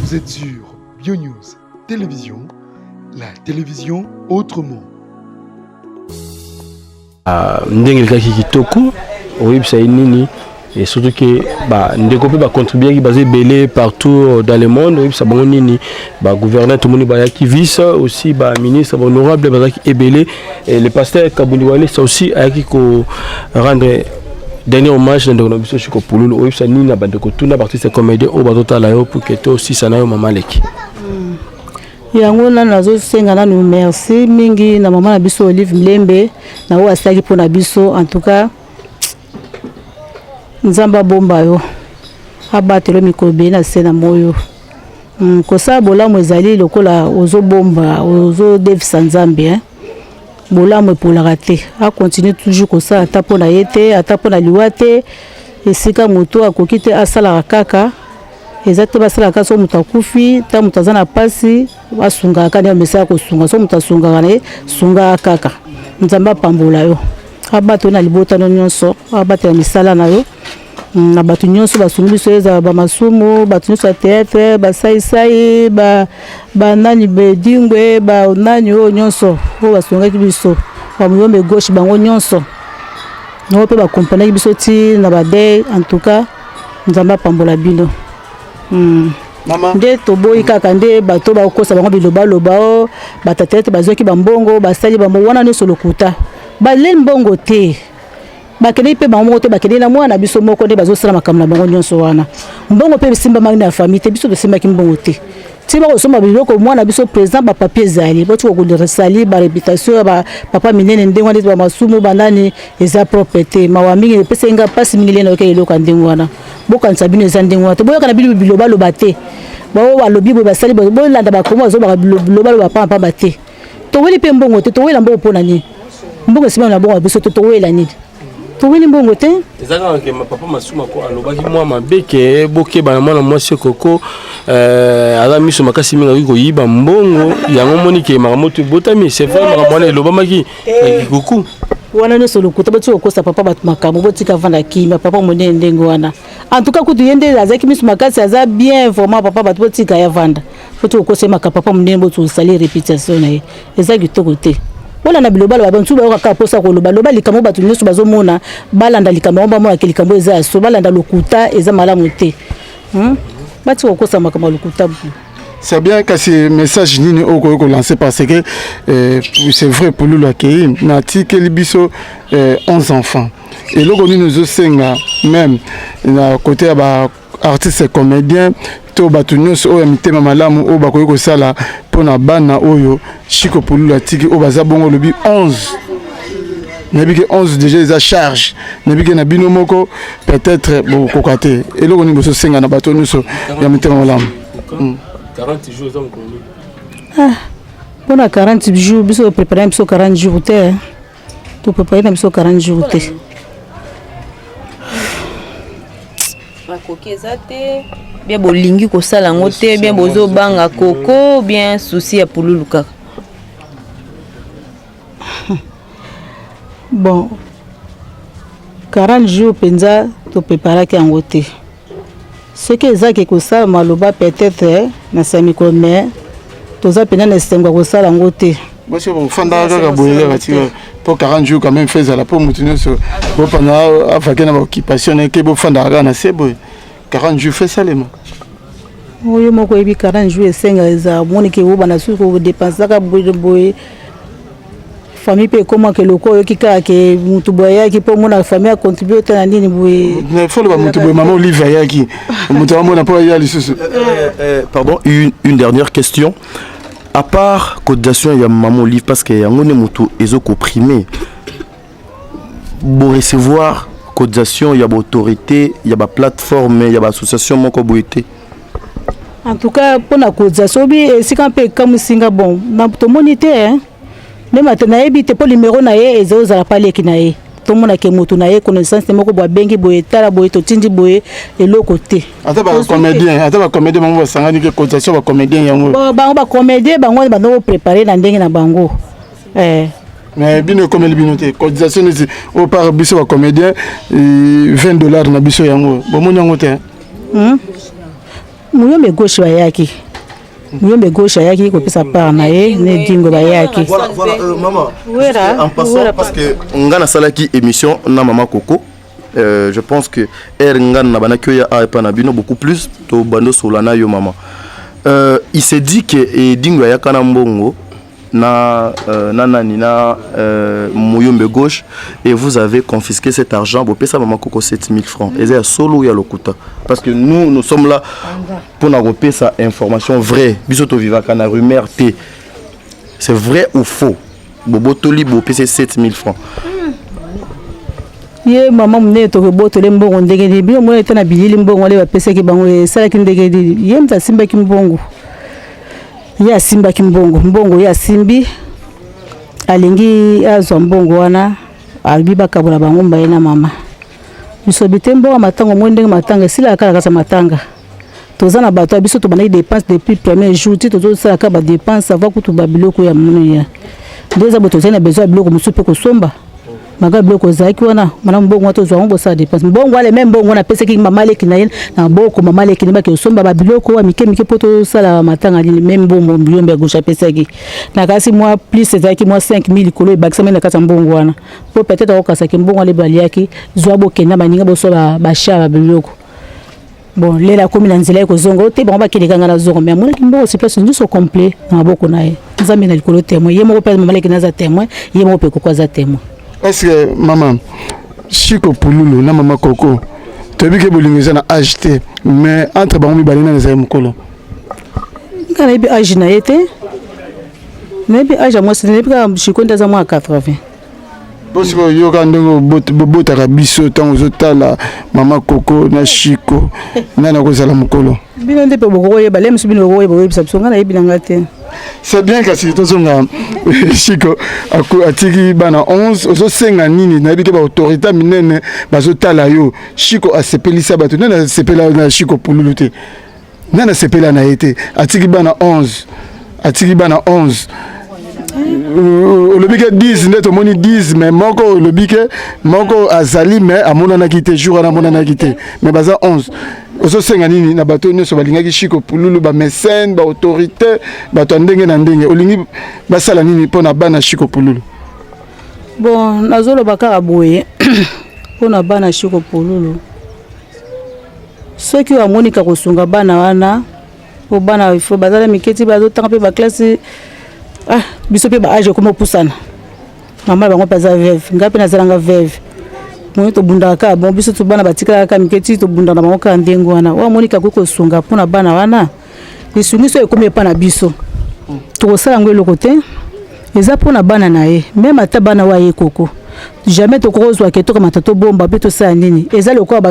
Vous êtes sur BioNews Télévision, la télévision autrement. Ah, ndenge elekaki kitoko oyebisa ye nini et surtout que bandeko mpe bacontribuaki baza ebele partout dans le monde oyebisa bango nini bagouverneur tomoni bayaki vice aussi baministre bahonorable bazalaki ebele. Et le pasteur Kabundi Walesa aussi ayaki ko rendre dernier hommage na ndeko na biso Chiko Pululu. Oyebisa nini na bandeko tuna baartiste comédien oyo bazotala yo pour que tosisa na yo mama leki? Yango nanu nazosenga nanu merci mingi na mama na biso Olive Mlembe na oyo asalaki mpo na biso. En tout cas, Nzambe abomba yo, abatela mikolo ebele na se na moyo. Kosala bolamu ezali lokola ozobomba, ozodefisa Nzambe, hein? Bolamu epolaka te. Akontinue toujours kosala, ata mpo na ye te, ata mpo na liwa te. Esika moto akoki te, asalaka kaka. Eza te basalaka so moto akufi ta moto aza na mpasi, asungaka kaka. Nde mesala kosunga, so moto asungaka na ye, sungaka kaka. Nzambe apambola yo, abatela na libotano nyonso, abatela misala na yo, na bato nyonso basungi biso, ezala bamasumu, bato nyonso ya théâtre, basaisai, banani, bedingwe, banani oyo nyonso oyo basungaki biso, bamuyombe gauche, bango nyonso oyo mpe bakompanaki biso ti na badei. En tout cas, Nzambe apambola bino. Nde toboyi kaka nde bato bakokosa bango bilobaloba o batata ete bazwaki bambongo, basali bango wana nyonso lokuta. Baleli mbongo te, bakendeki mpe bango moko te, bakendeki na mwana na biso moko nde bazosala makambo na bango nyonso wana. Mbongo mpe esimbamaki na famille te, biso tosimbaki mbongo te ti bakosomba biloko. Mwana biso président, bapapier ezali. Botika kosali baréputation ya bapapa minene ndenge wana, neti bamasumu, banani, eza propre te. Mawa mingi, epesaki nga mpasi mingi lena oyoki eloko ya ndenge wana. Bokanisa bino eza ndenge wana te. Boyoka na bino bilobaloba te. Bao balobi boye, basali boye, bolanda bakomo bazobaka bilobaloba pambapamba te. Toweli mpe mbongo te. Towela mbongo mpo na nini? Mbongo esimami na bongo ya biso te. Towela nini? Toweli mbongo te. Eza kaka ke papa Masumu ko alobaki mwa mabe ke bokeba na mwana mwasi koko, aza miso makasi mingi, akoki koyiba mbongo yango. Omoni ke makambo to ebotami, c'est vrai, makambo wana elobamaki na kikuku. Wana nyonso lokuta. Botika kokosa papa bato makambo. Botika vanda kimia, papa monene ndenge wana. En tout cas, kutu ye nde azalaki miso makasi, aza bien vraiment papa bato. Botika ya vanda, botika kokosa ye makambo. Papa monene, botika kosali réputation na ye, eza kitoko te. Bolanda bilobaloba, bantu bayoka kaka mposa koloba loba likambo. Bato nyonso bazomona, balanda likambo yango, bamonaka likambo eza ya so. Balanda lokuta, eza malamu te, Batika kokosa makambo ya lokuta. C'est bien, kasi message nini oyo okoki kolancer? Parce que c'est vrai, Pululu akei natikeli biso 11 enfants. Eloko nini ozosenga même na côté ya ba artiste comédien to bato nyonso oyo ya mitema malamu oyo bakoki kosala mpona bana oyo Chiko Pululu atiki, oyo baza bongo olobi 11? Nayebi ke 11 déjà eza charge, nayebi ke na bino moko peut-être bokokoka te. Eloko nini bozosenga na bato nyonso ya mitema malamu? 40 jours eza mokolo nini? Mpona 40 jours, biso toprépare na biso 40 jours te, toprépare na biso 40 jours te. Makoki eza te, bien bolingi kosala yango te, bien bozobanga koko, bien souci ya Pululu kaka? Bon, 40 jours mpenza topreparaki yango te. Soki ezaki kosala maloba, peut-être na sa mikolo, mais toza mpenza na esengo ya kosala yango te. Basi bofandaka kaka boye kaka tika mpo 40 jours quand même fe ezala mpo motu nyonso bopanda avake na baoccupation na ke bofandaka kaka na se boye. 40 jours fe esalema. Oyo moko oyebi, 40 jours esenga eza omoniki obanda suki kodépensaka boye boye. Famille mpe ekomaka eloko oyoki kaka ke mutu boye ayaki mpo omona famille acontribue te na nini boye. Foloba motu boye, mama Olive ayaki, moto amona mpo aya lisusu. Pardon, une dernière question. À part cotisation ya maman Olive, parce que yango nde moto ezokoprime, borecevoir cotisation ya baautorité, ya baplateforme, ya baassociation moko boye te? En tout cas, mpona cotisation obi esika mpe ekamwisinga, bon, tomoni te, hein. Nde mate nayebi te mpo numero na ye eza ozala pa leki na ye. Tomonake motu na ye, connaissance moko boye, abengi boye, tala boye, totindi boye, eloko te. Ata bacomédien, ata bacomédien bango basangani ke cotisation bacomédien yango? Bon, bango bacomédien, bango bando koprépare na ndenge na bango, eh. Mais bino ekomeli bino te cotisation neti oyo par biso bacomédien, 20 dollars na biso yango, bomoni yango te? Hmm? Muyombe gauche bayaki, Muyombe gauche ayaki kopesa part na ye, ne Dingo bayaki. Voilà, maman. Wera, En passant, Wera, parce que nga nasalaki émission na mama Coco. Je pense que er nga na banaki oyo epa na bino beaucoup plus to bando sola na yo mama. Il s'est dit que Edingo ayaka na mbongo na nani na Muyombe gauche et vous avez confisqué cet argent, bopesa mama Coco 7000 francs. Eza ya solo ya lokuta? Parce que nous, nous sommes là pour na kopesa information vraie. Biso tovivaka na rumeur te. C'est vrai ou faux? Bobotoli, bopesa 7000 francs? Ye mama monene, tokobotole mbongo ndenge nini? Bino mona ete na bilili, mbongo wana bapesaki bango esalaki ndenge nini? Ye moto asimbaki mbongo, ye asimbaki mbongo, mbongo ye asimbi, alingi azwa mbongo wana, alobi bakabola bango mbaye na mama. Biso bi te, mbongo ya matanga omoi ndenge matanga esilaka kaka kati ya matanga. Toza na bato ya biso, tobandaki dépense depuis premier jour ti tozosala kaka badépense avant kutu babiloko ya monene ya nde eza boye. Tozali na besoin ya biloko mosusu mpe kosomba maka biloko ezalaki wana. Mana mbongo wana tozwa yango kosala dépense. Mbongo wana, me mbongo wana apesaki mama leki na ye na boko, mama leki na ye bake kosomba babiloko ya mike mike mpo tosala matanga nini. Me mbongo Muyombe ya gauche apesaki na kasi mwa plus ezalaki mwa 5000 likolo ebakisami na kati ya mbongo wana, mpo peut-être akokasaki mbongo wana baliaki zwa bokenda baninga boso bachar ya biloko. Bon, lela akomi na nzela ye kozonga o te, bango bakendeka nga na zongo, mais amonaki mbongo sur place nyonso complet na maboko na ye. Nzambe na likolo témoin, ye moko mpe mama leki naza témoin, ye moko mpe Koko aza témoin. Est ce que mama Chiko Pululu na mama Koko, toyebi ke bolingo eza na age te, mais entre bango mibale nani ezali mokolo? Nga nayebi age na ye te, nayebi age ya mwasi, nayebi kaka Chiko nde aza mwa 80. Po sikoyo yoka ndenge bobotaka biso, ntango ozotala mama Koko na Chiko, nani akozala mokolo? Bino nde mpe bokokoyeba le mosu, bino bokoyeba, oyebisa biso. Nga nayebi na nga te. C'est bien. Kasi tozonga, Chiko atiki bana 11. Ozosenga nini? Nayebi ke baautorité minene bazotala yo. Chiko asepelisa bato. Nani asepela na Chiko Pululu te? Nani asepela na ye te? Atiki bana 11, atiki bana 11. Olobi ke 10 nde tomoni 10, mais moko, olobi ke moko azali, mais amonanaki te jour wana, amonanaki te, mais baza 11. Ozosenga nini na bato nyonso balingaki Chiko Pululu, bamécène, baautorité, bato ya ndenge na ndenge? Olingi basala nini mpo na bana Chiko Pululu? Bon, nazoloba kaka boye mpo na bana Chiko Pululu: soki oyo amonika kosunga bana wana, po bana ifo bazala mike ti bazotanga mpe baklasse. Ah, biso mpe baage ekoma opusana, mama na bango mpe aza veuve, ngai mpe nazalanga veuve. Moni tobundaka kaka. Bon, biso to bana batikalaka kaka mike ti tobundaka na bango kaka ndenge wana. Oyo amonika akoki kosunga mpona bana wana, lisungi so ekomi epa na biso, tokosala yango eloko te. Eza mpona bana na ye. Même ata bana oyo aye Koko, jamais tokokozwa ke tokamata, tobomba mpe tosala nini. Eza lokola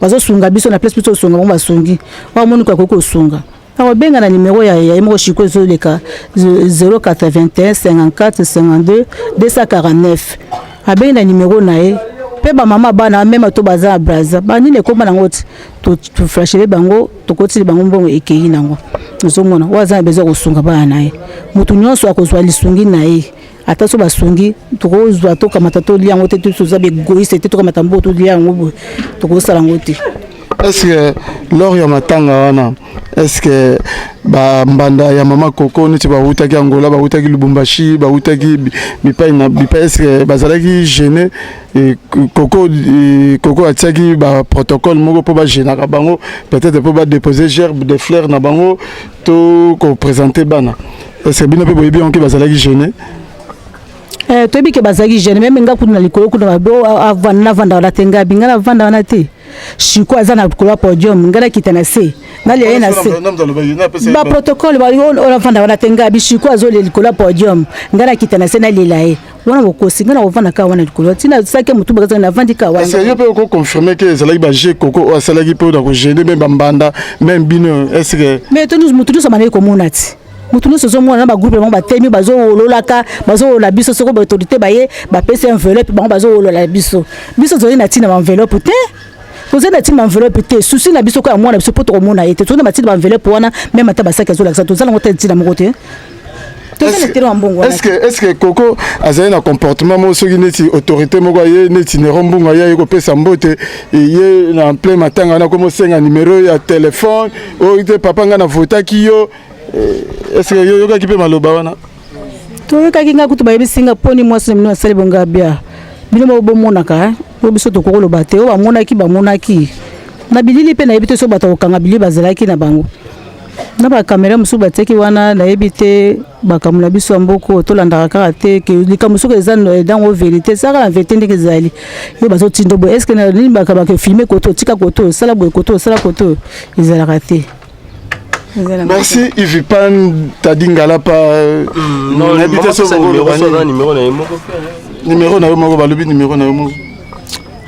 bazosunga biso na place biso tosunga bango. Basungi oyo amonika akoki kosunga, akobenga na nimero ya ye moko Chiko ezoleka 081 54 52 249. Abengi na nimero na ye mpe bamama bana meme to baza na Braza, banini ekóma nango ti toflashele bango, tokotili bango mbongo ekei nango. Ozomona, oyo aza na besoin kosunga bana na ye, motu nyonso akozwa lisungi na ye. Ata so basungi, tokozwa, tokamata, tolia yango te. Toza baégoïste te, tokamata mbongo tolia yango boye, tokosala yango te. Est ce que lors ya matanga wana, est ce que bambanda ya mama Koko neti bautaki Angola, bautaki Lubumbashi, bautaki bipai na bipai, est ce que bazalaki gêné? Koko, Koko atiaki baprotocole moko mpo bagênaka bango peut-être mpo badépose gerbe de fleurs na bango to koprésente bana? Est ce que bino mpe boyebi yango ke bazalaki gêné? Toyebi ke bazalaki gêné. Même nga kuna na likolo kuna, navanda wana te. Ngabi nga navanda wana te. Chiko aza na likolo ya podium, ngai nakita na se, nalia ye na se. Baprotocole navanda wana te. Ngabi Chiko azolia likolo ya podium, ngai nakita na se, nalela ye wana. Bokosi, ngai na kovanda kaka wana likolo ntina saki motu bakazaka, navandi kaka wana. Yo mpe okoconfirme ke ezalaki baje Koko oyo asalaki mpe na kogêner même bambanda, même bino, est ce que? Mais motu nyonso abandaki komona ti motu nyonso ozomona na bagroupe bango batemi, bazowololaka, bazowolola biso. Soko baautorité baye, bapesi enveloppe, bango bazowolola biso. Biso tozali na ntina baenveloppe te, tozali na ntina baenveloppe te. Souci na biso kaka mwana biso, mpo tokomona ye te. Tozali na batina baenveloppe wana, même ata basaki azolakisa, tozala yango te, ntina moko te. Toza na intérêt ya mbongo wana. Est-ce que Koko azali na comportement moko, soki neti autorité moko aye, neti Nero Mbungu aye, aye kopesa mbote, ye na plein matanga wana komosenga numéro ya téléphone oyo te: "Papa, ngai navotaki yo"? Est ce que yo yokaki mpe maloba wana? Toyokaki. Nga kutu bayebisi nga mponi mwasi na bino asali bongo bia bino moko bomonaka po biso tokoki koloba te. Oyo bamonaki, bamonaki na bilili mpe nayebi te so bato kokanga bilili bazalaki na bango na bakamera mosusu batiaki wana. Nayebi te, makambo na biso ya mboka tolandaka kaka te ke likambo soki eza dango vérité, ezalaka na vérité ndenge ezali. Yo bazotinda boye, est ce que na nini baka filmer koto, otika koto, osala boye koto, osala koto, ezalaka te. Merci Ivi Pan Tadi Ngalapa. Nayebi te so numéro na ye moko. Numéro na yo moko, balobi numéro na yo moko.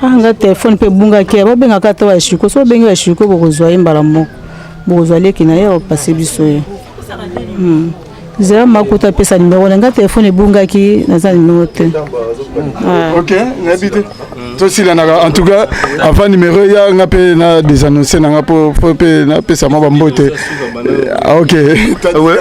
Ah, nga telefone mpe ebungaki. Babengaka ata bashiko, so babengi bashiko, bokozwa ye mbala moko, bokozwa leki na ye opase biso ye. Zela makuta apesa numéro na nga. Telefone ebungaki, naza numéro te. Ok, nayebi te, tosilanaka. En tout cas, avant numéro ya nga mpe na désannonce na nga po mpe napesa mwa bambote. Ah, ok. Ouais,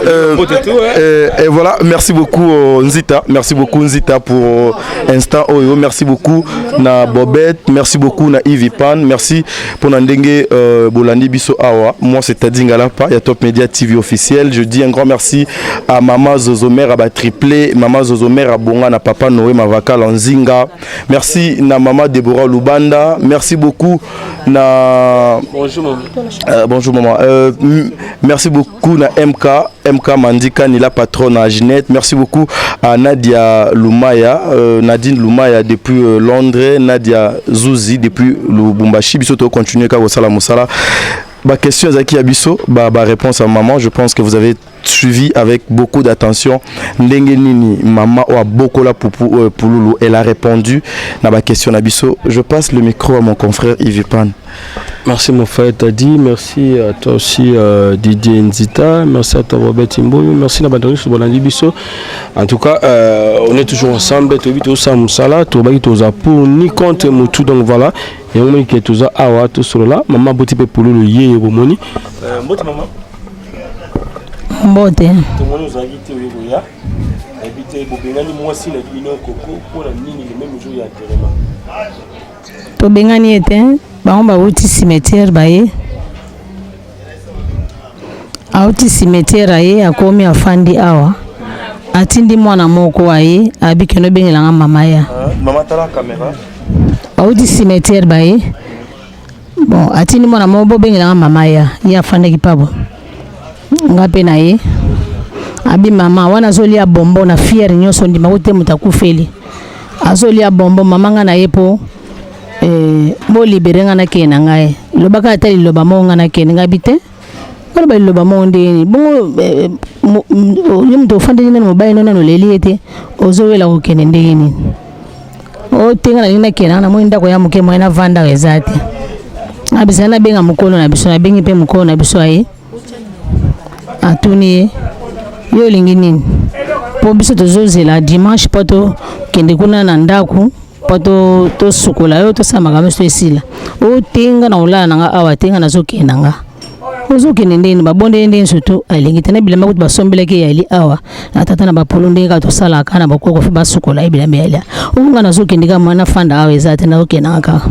et voilà, merci beaucoup Nzita, merci beaucoup Nzita pour instant oyo, merci beaucoup na Bobette, merci beaucoup na Yves Pan, merci pour na ndenge bolandi biso awa. Moi, c'est Tadi Ngalapa, ya Top Media TV officiel. Je dis un grand merci à Maman Zozomer à triplé, Maman Zozomer à Bonga na Papa Noé Mavaka Lanzinga. Merci na Maman Deborah Lubanda, merci beaucoup na Bonjour maman. Bonjour maman. Merci beaucoup na MK, MK Mandika ni la patronne à Ginette. Merci beaucoup à Nadia Lumaya, Nadine Lumaya depuis Londres, Nadia Zouzi depuis Lubumbashi. Biso to continuer ka kosala mosala. Ba question ezalaki ya biso, ba réponse à maman, je pense que vous avez suivi avec beaucoup d'attention ndenge nini mama oyo abokola pupu Pululu, elle a répondu na ba question na biso. Je passe le micro à mon confrère Yves Pan. Merci mon frère Tadi, merci à toi aussi Didier Nzita, merci à toi Robert Timboyo, merci na bandeko bolandi biso. En tout cas, on est toujours ensemble, tobi tosala mosala, tobaki toza pour ni contre mutu, donc voilà. Yango moni ke toza awa tosolola mama boti mpe Pululu ye bomoni. Mbote mama. Mbote. Tomoni ozalaki te, oye koya, nayebi te bobengani mwasi na bino Koko mpona nini le même jour ya enterrement? Tobengani ye te. Bango bauti cimetière, baye auti cimetière, aye akomi, afandi awa, atindi mwana moko aye abi kende obengelanga mama ya. Mama, tala caméra. Bauti cimetière, baye bon, atindi mwana moko bobengelanga mama ya. Ye afandaki pabo, nga mpe na ye abi mama wana azolia bombo na fière nyonso, ndima te moto akufeli azolia bombo. Mama, nga na ye mpo bolibérer nga nakende na ngai. Lobaka ata liloba moko, nga nakende. Ngai bi te, oloba liloba moko ndeni bongo? Yo moto ofandeli nano mobali no, nano oleli ye te, ozowela kokende ndenge nini? Otenga nalingi nakende, nga namoni ndako ya moke, moye navandaka eza te. Abisala nabenga mokolo na biso, nabengi mpe mokolo na biso, aye, atuni ye: "Yo olingi nini? Mpo biso tozozela dimanche mpo tokende kuna na ndako mpo tosukola yo, tosala makambo nyonso esila." Otenga na kolala na nga awa te, nga nazokende na nga. Ozokende ndeni? Babondeli ndeni? Surtout alingi te na bilamba kutu basombelaki eyali awa na tata na bapolo, ndenge kaka tosalaka na bakoko, fe basukola ye bilamba eyali. Oyo nga nazokende kaka, mwana fanda awa eza te, nazokende nga kaka.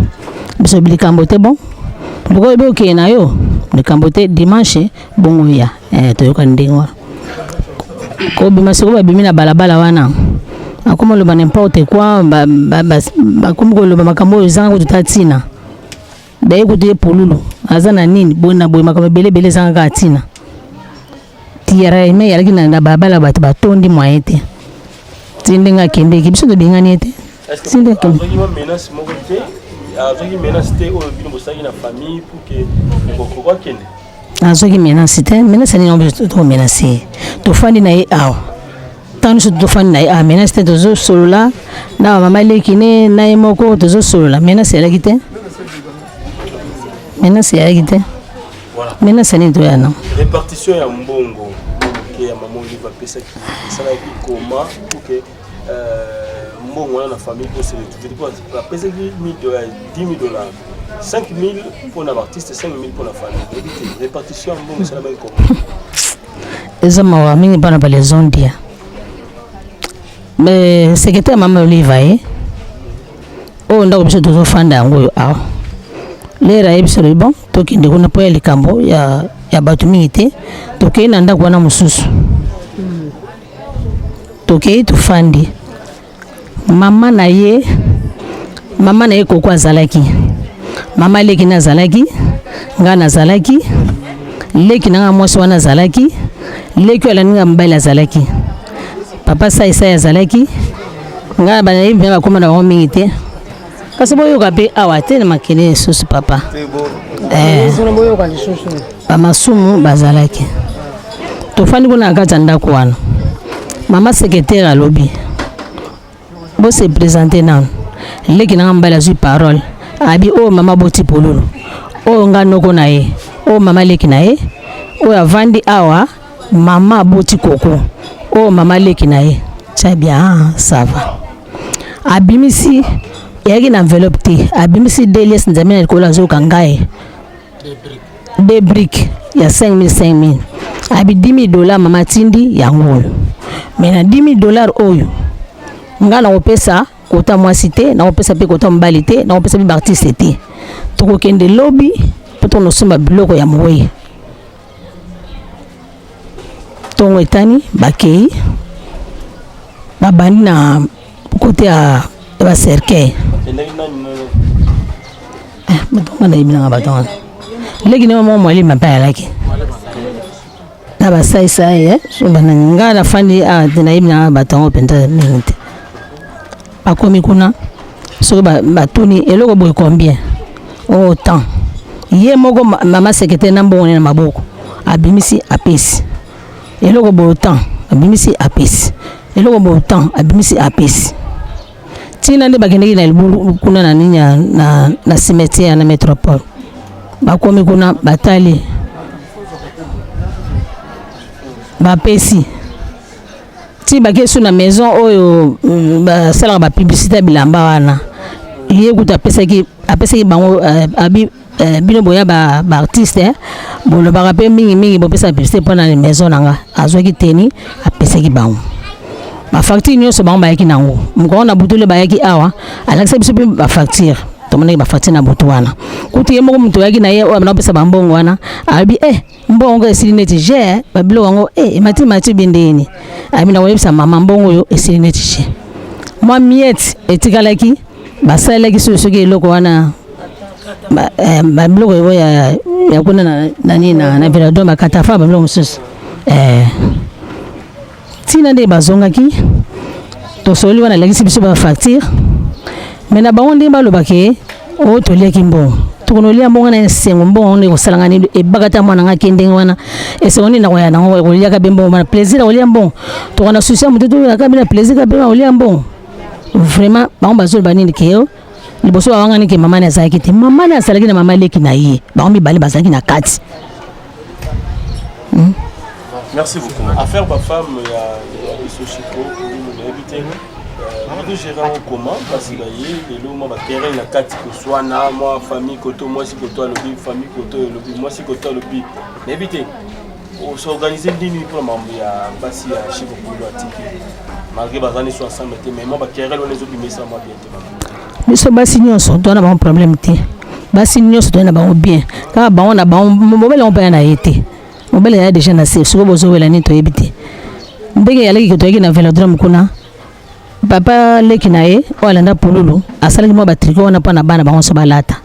Biso likambo te. Bon, loko oyebi okende na yo, likambo te, dimanche bongo ya toyokani ndenge wana. Kobima sikoyo, babimi na balabala wana, akoma oloba n'importe quoi, bakomi koloba makambo oyo ezanga kutu ta ntina. Daye kutu ye Pululu aza na nini boye na boye, makambo ebele ebele ezanga kaka ntina. Tiarame eyalaki na balabala, bato batondi, moyen te. Ti ndenge akendeki, biso tobengani ye te. Ti ndenge akende. Azwaki mwa menace moko te? Azwaki menace te oyo bino bosalaki na famille pour que Koko akende? Azwaki menace te. Menace nini biso tokomenacer ye? Tofandi na ye awa ntango nyonso, tofandi na ye awa, menace te. Tozosolola na bamama leki ne na ye moko, tozosolola. Menace eyalaki te, menace eyalaki te. Menace nini toya na? Répartition ya mbongo moke ya mama Olive apesaki esalaki koma pour que mbongo wana na famille po se retrouver, po apesaki 10 000 $, 5 000 mpona baartiste, 5 000 mpona famille. Oyebi te répartition ya mbongo esalamaki koma? Eza mawa mingi mpona balezondia. Mais secrétaire mama Olive ye oyo ndako biso tozofanda yango oyo awa lere ayebisa alobi bon tokende kuna mpo ya likambo ya, ya bato mingi te. Tokei na ndako wana mosusu, tokei tofandi. Mama na ye, mama na ye koko azalaki, mama leki na azalaki, ngai nazalaki, leki na ngai mwasi wana azalaki, leki oyo alandi ngai mobali azalaki, papa saisai azalaki. Ngai banayebi mpe bakóma na bango mingi te, kasi boyoka mpe awa te na makele lisusu papa. Eh, bamasumu bazalaki. Tofandi kuna na kati ya ndako wana. Mama secrétaire alobi bose présenter nanu. Leki nanga mobali azwi parole, abi oyo mama boti pololo, oyo nga noko na ye, oyo mama leki na ye, oyo avandi awa mama aboti koko, oyo mama leki na ye. Tia bien, ah, ça va. Abimisi, eyaki na enveloppe te, abimisi delies. Nzambe na likolo azoyoka ngai. Deux briques ya 5000 5000, abi 10 000 $. Mama atindi yango oyo, mais na 10 000 $ oyo, ngai nakopesa kota mwasi te, nakopesa mpe kota mobali te, nakopesa mpe baartiste te. Tokokende lobi mpo tonosomba biloko ya mowei. Ntongo etani, bakei, babandi na kote ya bacercueil. Bato nga nayebi nanga bato wana, leki ne moko mwalima mpe ayalaki na basaisai. So banani, ngai nafandi awa te, nayebi nanga bato yango mpenza mingi te. Bakomi kuna, soki batuni eloko boye combien, autant ye moko mama secrétaire na mbongo ne na maboko, abimisi, apesi eloko boye autant, abimisi, apesi eloko boye autant, abimisi, apesi. Ntina nde bakendeki na libulu kuna na nini na cimetière na métropole. Bakomi kuna, batali, bapesi ti bake su na maison oyo basalaka bapublicité ya bilamba wana. Ye kutu apesaki bango, abi bino boya baartiste, bolobaka mpe mingimingi, bopesa publicité mpo na maison na nga. Azwaki teni, apesaki bango bafacture nyonso. Bango bayaki nango mokolo na butule, bayaki awa, alakisa biso mpe bafacture. Tomonaki bafacture na butu wana. Kutu ye moko moto oyaki na ye oyo abanda kopesa bambongo wana, alobi eh, mbongo ngo esili neti je, babiloko yango eh, emati mati bi ndeni. Abi na koyebisa mama, mbongo oyo esili neti je, mwa miete etikalaki, basalelaki soki soki eloko wana, babiloko oyo ya kuna na nini na velodrome, bakatafa, babiloko mosusu. Ntina nde bazongaki, tosoli wana, alakisi biso bafacture. Mais na bango ndenge balobaki oyo, toliaki mbongo, tokonolia mbongo na esengo. Mbongo nde ekosalanga nini? Ebaka ta mwana nga ke ndenge wana, esengo nini nakoya nango ekoliaka be mbongo wana? Plaisir ya kolia mbongo, tokona susi ya motu, toyaka be na plaisir ka be kolia mbongo. Vraiment, bango bazoloba nini ke yo liboso bawangani ke mama ne azalaki te. Mama ne azalaki na mama leki na ye, bango mibale bazalaki na kati. Merci beaucoup. Affaire bafemme ya biso Chiko, nayebi te togérer yango comment, parce baye lelo mwa baterrain na kati koswana, mwa famille koto mwasi koto alobi, famille koto elobi, mwasi koto alobi, nayebi te os'organiser nini mpona makambo ya basi ya Chiko Pululu atiki, malgré baza nyonso ensemble te, mais mwa baquerelle wana ezobimisa mwa bien te. Biso basi nyonso toza na bango problème te. Basi nyonso toza na bango bien, kaka bango na bango. Mobali yango mpe na ye te, mobali ya déjà na se. Soki bozowela nini, toyebi te ndenge eyalaki ke toyaki na vélodrome kuna. Papa leki na ye oyo alanda Pululu asalaki mwa batricot wana mpo na bana bango nyonso balata,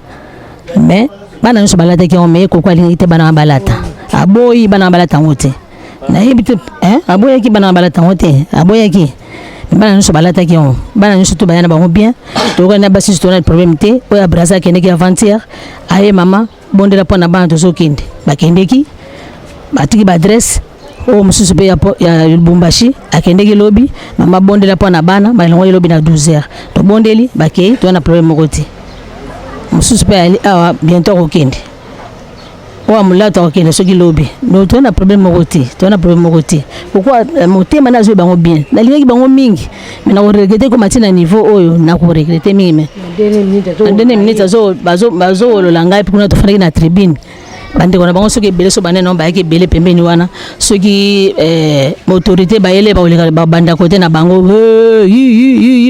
mais bana nyonso balataki yango, mais ye koko alingaki te bana wana balata. Aboyi bana wana balata yango te, nayebi te. Aboyaki bana wana balata yango te, aboyaki. Bana nyonso balataki yango, bana nyonso to baya na bango bien. Tokokani na basi nyonso, tona problème te. Oyo ya Braza akendeki avant-hier, aye: "Mama, bondela mpo na bana, tozokende." Bakendeki, batiki baadresse. Oyo mosusu mpe ya Lubumbashi akendeki lobi: "Mama, bondela mpo na bana." Balongoli lobi na 12 heures, tobondeli, bakei, toza na problème moko te. Mosusu mpe ayali awa, bientôt akokende. Oyo molato akokende soki lobi. Donc toza na problème moko te, toza na problème moko te. Pourquoi motema nde azwi bango bien? Nalingaki bango mingi, mais nakoregretter koma ti na niveau oyo, nakoregretter mingi. Mais na dernière minute bazowolola ngai mpe kuna tofandaki na tribune. Bandeko na bango soki ebele, so banene bayaki ebele pembeni wana, soki autorité bayele, bakoleka, babanda kote na bango,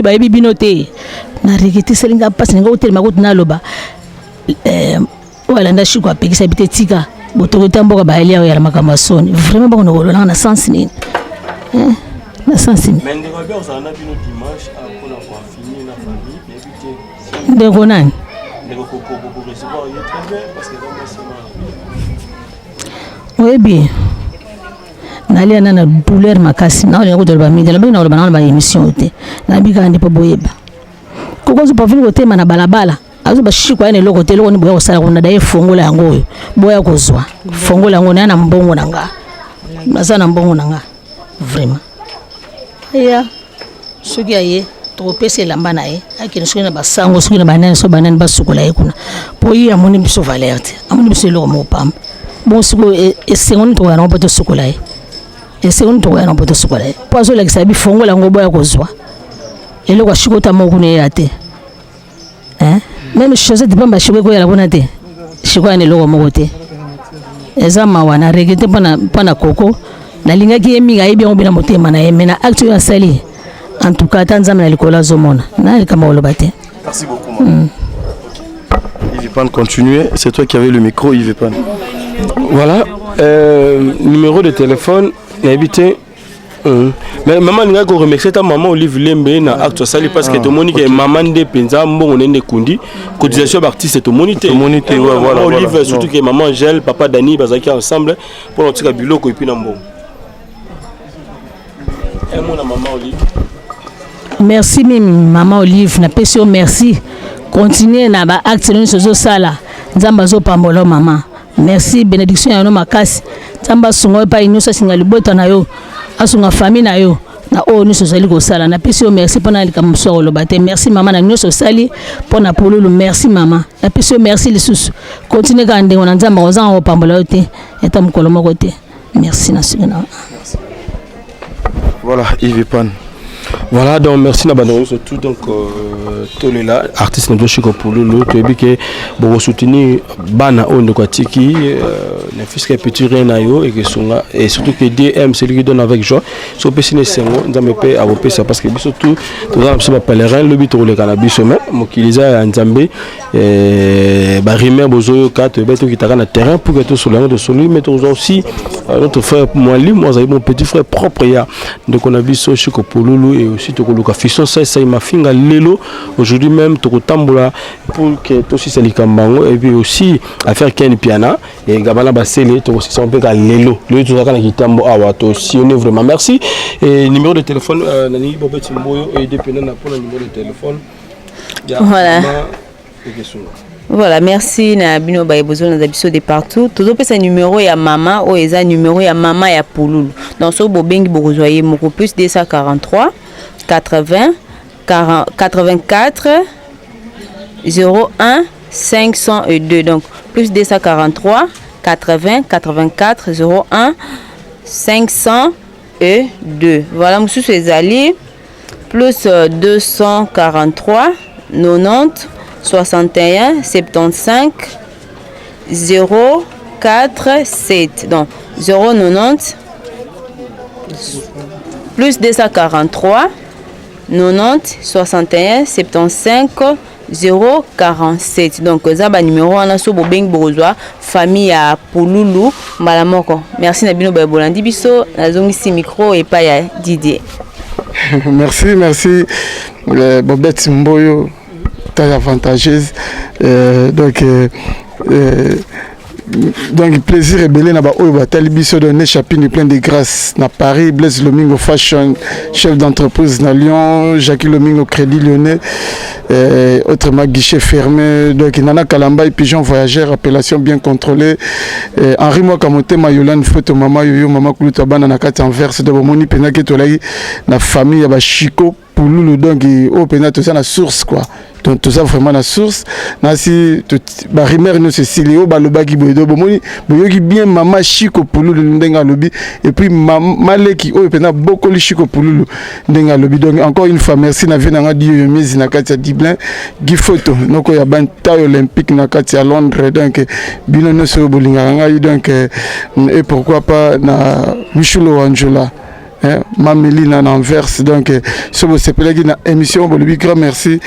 bayebi bino te. Na regretter, esalinga mpasi. Ninga kotelema kutu naloba, oyo alanda Shiko apekisa bi te, tika autorité ya mboka bayeli awa yala makambo ya soni. Vraiment, bakona kololanga na sens nini? Na sens nini? Mais ndeko abi ozala na bino dimanche mpona koaffiner na famille, nayebi te. Ndeko nani? Ndeko kokorecevoir ye très bien, parce que eza mwasi. Oyebi, nalia na douleur makasi. Naolinga kotoloba mingi, nalobaki na koloba nanga na baémission te. Nayebi kaka nde mpo boyeba koko azo pavini kotema na balabala, azoba Shiko aya na eloko te. Eloko nini boya kosala kuna? Daye fongola yango oyo boya kozwa, fongola yango. Naya na mbongo na nga, naza na mbongo na nga vraiment. Aya, soki aye, tokopesa elamba na ye, akende soki na basango, soki na banani, so banani basukola ye kuna, mpo ye amoni biso valeur te, amoni biso eloko moko pamba. Bon, sikoyo esengo nini tokoya nango mpo tosukola ye? Esengo nini tokoya nango mpo tosukola ye? Mpo azolakisa bifongola yango, boya kozwa eloko ashiko ta moko kuna eya te. Même chaussette pamba, Shiko ekoyala kuna te. Shiko aya na eloko moko te. Eza mawa, na regretter mpona koko. Nalingaki ye mingi, ayebi yango mpe na motema na ye. Mais na acte oyo asali, en tout cas, ata Nzambe na likolo azomona na likambo koloba te. Merci beaucoup, mm. Yves Pan, continuez. C'est toi qui avais le micro, Yves Pan. Voilà, numéro de téléphone, nayebi te. Mais mama alingaki koremercier ta mama Olive Lembe na acte asali, parce que tomoni ke mama nde mpenza mbongo nde ekundi cotisation ya baartiste, tomoni te. Tomoni te, ouais, voilà. Olive, voilà. Surtout ke mama Angèle, papa Dani bazalaki ensemble mpona kotika biloko et puis na mbongo emona mama Olive. Merci mimi, mama Olive, napesi yo merci. Continue na baacte nyonso ozosala. Nzambe azopambola yo, mama. Merci, bénédiction ya yo makasi. Nzambe asunga yo epai nyonso, asinga libota na yo, asunga famille na yo na oyo nyonso ozali kosala. Napesi yo merci mpona likambo mosusu ya koloba te. Merci mama na nyonso osali mpona Pululu. Merci mama, napesi yo merci lisusu. Continue kaka ndenge na Nzambe akozanga kopambola yo te, ata mokolo moko te. Merci na suki na. Voilà, Yves Pan. Voilà, donc merci na bandeko nyonso tout. Donc tolela artiste na biso Shiko Pululu. Toyebi ke bokosoutenir bana oyo ndeko atiki, ne fût que petit rien na yo ekesunga, et surtout que Dieu aime celui qui donne avec joie. So opesi na esengo, Nzambe mpe akopesa, parce que biso tout toza na biso bapèlerin, lobi tokoleka na biso. Mais mokili eza ya Nzambe. Barumeur bozoyoka, toyebi tokitaka na terrain pour que tosolo yango, tosoli. Mais tokozwa aussi notre frère Mwalimu, azali mon petit frère propre ya ndeko na biso Shiko Pululu. Et aussi tokoluka fiston Saisai Mafinga lelo, aujourd'hui même tokotambola pour que tosisa likambo yango. Et puis aussi affaire Ken Piana et Gabana Basele, tokosisa mpe ka lelo. Lelo tozalaka na kitambo awa, tosillonne vraiment. Merci. Et numéro de téléphone, nalingi bobeti mboyo aide pena na mpona numéro de téléphone ya Voilà. mama Ekesunga. Voilà, merci na bino baye bozolanda biso de partout. Tozopesa numéro ya mama oyo, eza numéro ya mama ya Pululu. Donc soki bobengi, bokozwa ye moko: plus 243 80 40 84 01 502. Donc plus 243 80 84 01 502. Voilà, mosusu ezali plus 243 90 61 75 0 4 7. Donc 090, plus 243 90 61 75 047. Donc eza banuméro wana, so bobengi, bokozwa famille ya Pululu mbala moko. Merci na bino baye bolandi biso. Nazongisi micro epai ya Didier. Merci, merci, Bobette Mboyo, très avantageuse. Donc plaisir ebele na baoyo batali biso. Donc Nechapini, plein de grâce na Paris, Blaise Lomingo Fashion, chef d'entreprise na Lyon, Jacques Lomingo, Crédit Lyonnais, autrement guichet fermé. Donc Nana Kalamba et Pigeon Voyageur, appellation bien contrôlée, Henri Mwaka Motema, Yolande Foto, Mama Yoyo, Mama Kuluta bana na kati Anvers. De bomoni mpenza ke tolaki na famille ya bashiko Pululu. Donc oyo mpenza toza na source quoi. Donc toza vraiment na source nasi barumeur nyonso esili oyo balobaki boye. Do bomoni, boyoki bien mama Chiko Pululu ndenge alobi, et puis maleki oyo mpenza bokoli Chiko Pululu ndenge alobi. Donc encore une fois, merci na vie na nga Dio Mizi na kati ya Dublin, Gifoto noko ya bantaille olympique na kati ya Londres. Donc bino nyonso oyo bolingaka ngai, donc et pourquoi pas na Michulo Wanjola, hein, Mamelina na Anvers. Donc so bosepelaki na émission, bolobi grand merci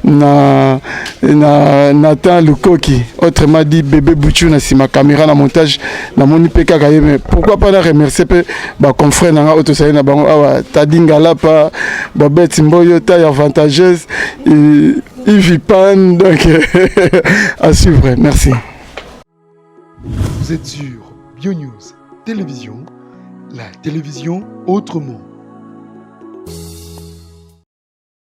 na Nathan Lukoki, autrement dit bébé Bouchou, na nsima caméra na montage, namoni mpe kaka ye. Mais pourquoi pas na remercier mpe baconfrère na nga oyo tosali na bango awa, Tadi Ngalapa, Babette Mboyo, taille avantageuse, Yves Pan. Donc à suivre, merci. Vous êtes sur BioNews Télévision, la télévision autrement.